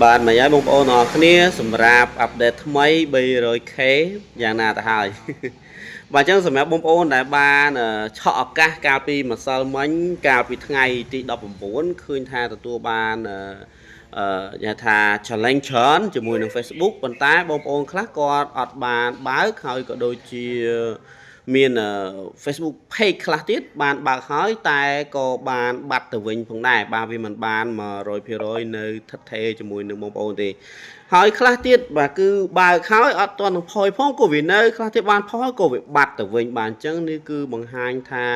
បាទមកហើយបងប្អូនអរគ្នាសម្រាប់update ថ្មី 300K យ៉ាងណាទៅហើយ បាទអញ្ចឹងសម្រាប់បងប្អូនដែលបានឆក់ឱកាសកាលពីម្សិលមិញកាលពីថ្ងៃទី19ឃើញថាទទួលបានអឺអឺគេថា challenge ច្រើនជាមួយនឹង Facebook ប៉ុន្តែបងប្អូនខ្លះគាត់អត់បានបើកហើយក៏ដូចជាមាន Facebook page ខ្លះទៀតបានបើកហើយតែក៏បានបាត់ទៅវិញផងដែរបាទវាមិនបាន100%នៅថិតថេរជាមួយនឹងបងប្អូនទេហើយខ្លះទៀតបាទគឺបើកហើយអត់ទាន់នឹងផុយផងក៏វានៅខ្លះទៀតបានផុយក៏វាបាត់ទៅវិញបាទអញ្ចឹងនេះគឺបង្ហាញថា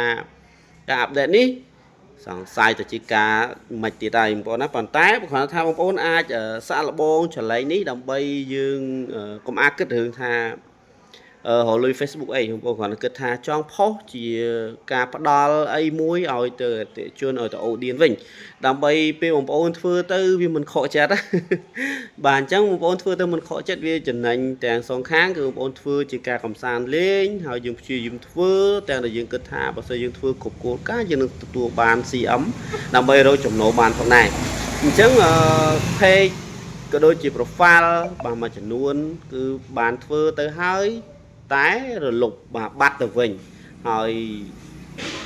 ការ update នេះសង្ស័យទៅជាការមិនទៀតហើយបងប្អូនណាប៉ុន្តែគ្រាន់តែថាបងប្អូនអាចសាកល្បង challenge នេះដើម្បីយើងកុំអាគិតរឿងថាអឺរកលុយ Facebook អីបងប្អូនគ្រាន់តែគិតថាចង់ផុសជាការផ្ដល់អីមួយឲ្យទៅអតិថិជនឲ្យទៅ audience វិញដើម្បីពេលបងប្អូនធ្វើទៅវាមិនខកចិត្តណា បាទអញ្ចឹងបងប្អូនធ្វើទៅមិនខកចិត្តវាចំណេញទាំងសងខាងគឺបងប្អូនធ្វើជាការកំសាន្តលេងហើយយើងព្យាយាមធ្វើទាំងដែលយើងគិតថាបើសិនយើងធ្វើគ្រប់គោលការណ៍យើងនឹងទទួលបាន CM ដើម្បីរកចំណូលបានផងដែរអញ្ចឹងអឺ page ក៏ដូចជា profile បាទមួយចំនួន គឺបានធ្វើទៅហើយតែរលុបបាទបាត់ទៅវិញហើយ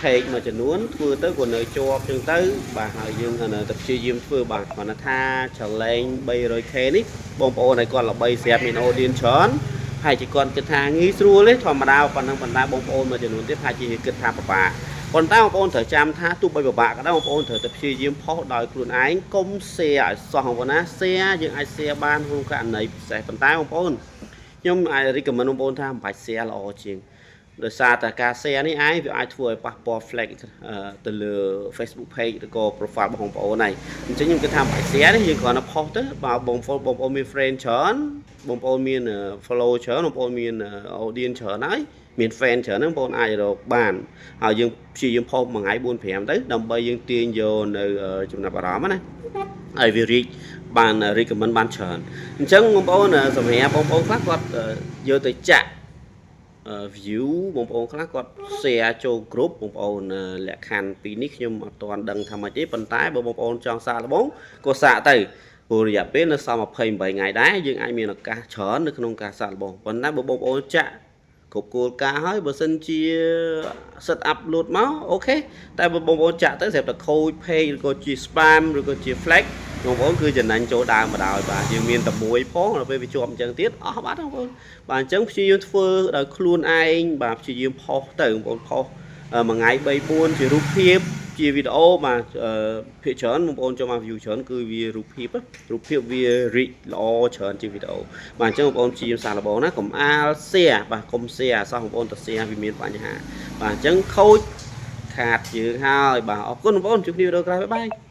page មួយចំនួនធ្វើទៅក៏នៅជាប់ចឹងទៅបាទហើយយើងក៏នៅតែព្យាយាមធ្វើបាទគ្រាន់តែថា challenge 300K នេះបងប្អូនឲ្យគាត់ល្បីស្រាប់មាន audience ច្រើនហើយជាគាត់គិតថាងាយស្រួលទេធម្មតាប៉ុណ្ណឹងប៉ុន្តែបងប្អូនមួយចំនួនទៀតប្រហែលជាគិតថាពិបាកប៉ុន្តែបងប្អូនត្រូវចាំថាទោះបីពិបាកក៏ដោយបងប្អូនត្រូវតែព្យាយាមផុសដោយខ្លួនឯងកុំ share ឲ្យសោះបងប្អូនណា share យើងអាច share បានក្នុងករណីពិសេសប៉ុន្តែបងប្អូនខ្ញុំអាច recommend បងប្អូនថាមិនបាច់ share ល្អជាង ដោយសារតែការ share នេះឯងវាអាចធ្វើឲ្យប៉ះពាល់ flag ទៅលើ Facebook page ឬក៏ profile របស់បងប្អូនហើយអញ្ចឹងខ្ញុំគិតថាមិនបាច់ share នេះយើងគ្រាន់តែផុសទៅបើបងប្អូនបងប្អូនមាន friend ច្រើនបងប្អូនមាន follow ច្រើនបងប្អូនមាន audience ច្រើនហើយមាន fan ច្រើនហ្នឹងបងប្អូនអាចរកបានហើយយើងព្យាយាមផុសមួយថ្ងៃ4 5ទៅដើម្បីយើងទាញយកនៅចំណាប់អារម្មណ៍ណាហើយវារីកបាន recommend បានច្រើនអញ្ចឹងបងប្អូនសម្រាប់បងប្អូនខ្លះគាត់យកទៅចាក់ view បងប្អូនខ្លះគាត់ share ចូល group បងប្អូនលក្ខខណ្ឌពីរនេះខ្ញុំអត់ទាន់ដឹងថាម៉េចទេប៉ុន្តែបើបងប្អូនចង់សាកល្បងក៏សាកទៅព្រោះរយៈពេលនៅសល់28ថ្ងៃដែរយើងអាចមានឱកាសច្រើននៅក្នុងការសាកល្បងប៉ុន្តែបើបងប្អូនចាក់គ្រប់គោលការណ៍ហើយបើសិនជា set upload មក OK តែបើបងប្អូនចាក់ទៅស្រាប់តែខូច page ឬក៏ជា spam ឬក៏ជា flag បងប្អូនគឺចំណេញចូលដើមមកដោយបាទយើងមានតែមួយផងដល់ពេលវាជាប់អញ្ចឹងទៀតអស់បាត់បងប្អូនបាទអញ្ចឹងព្យាយាមធ្វើដោយខ្លួនឯងបាទព្យាយាមផុសទៅបងប្អូនផុសមួយថ្ងៃ3 4ជារូបភាពជាវីដេអូបាទភាគច្រើនបងប្អូនចូលមក view ច្រើនគឺវារូបភាពរូបភាពវា reach ល្អច្រើនជាងវីដេអូបាទអញ្ចឹងបងប្អូនព្យាយាមសាកល្បងណាកុំអាល share បាទកុំ share អសោះបងប្អូនទៅ share វាមានបញ្ហាបាទអញ្ចឹងខូចខាតយើងហើយបាទអរគុណបងប្អូនជួបគ្នាវីដេអូក្រោយ bye bye.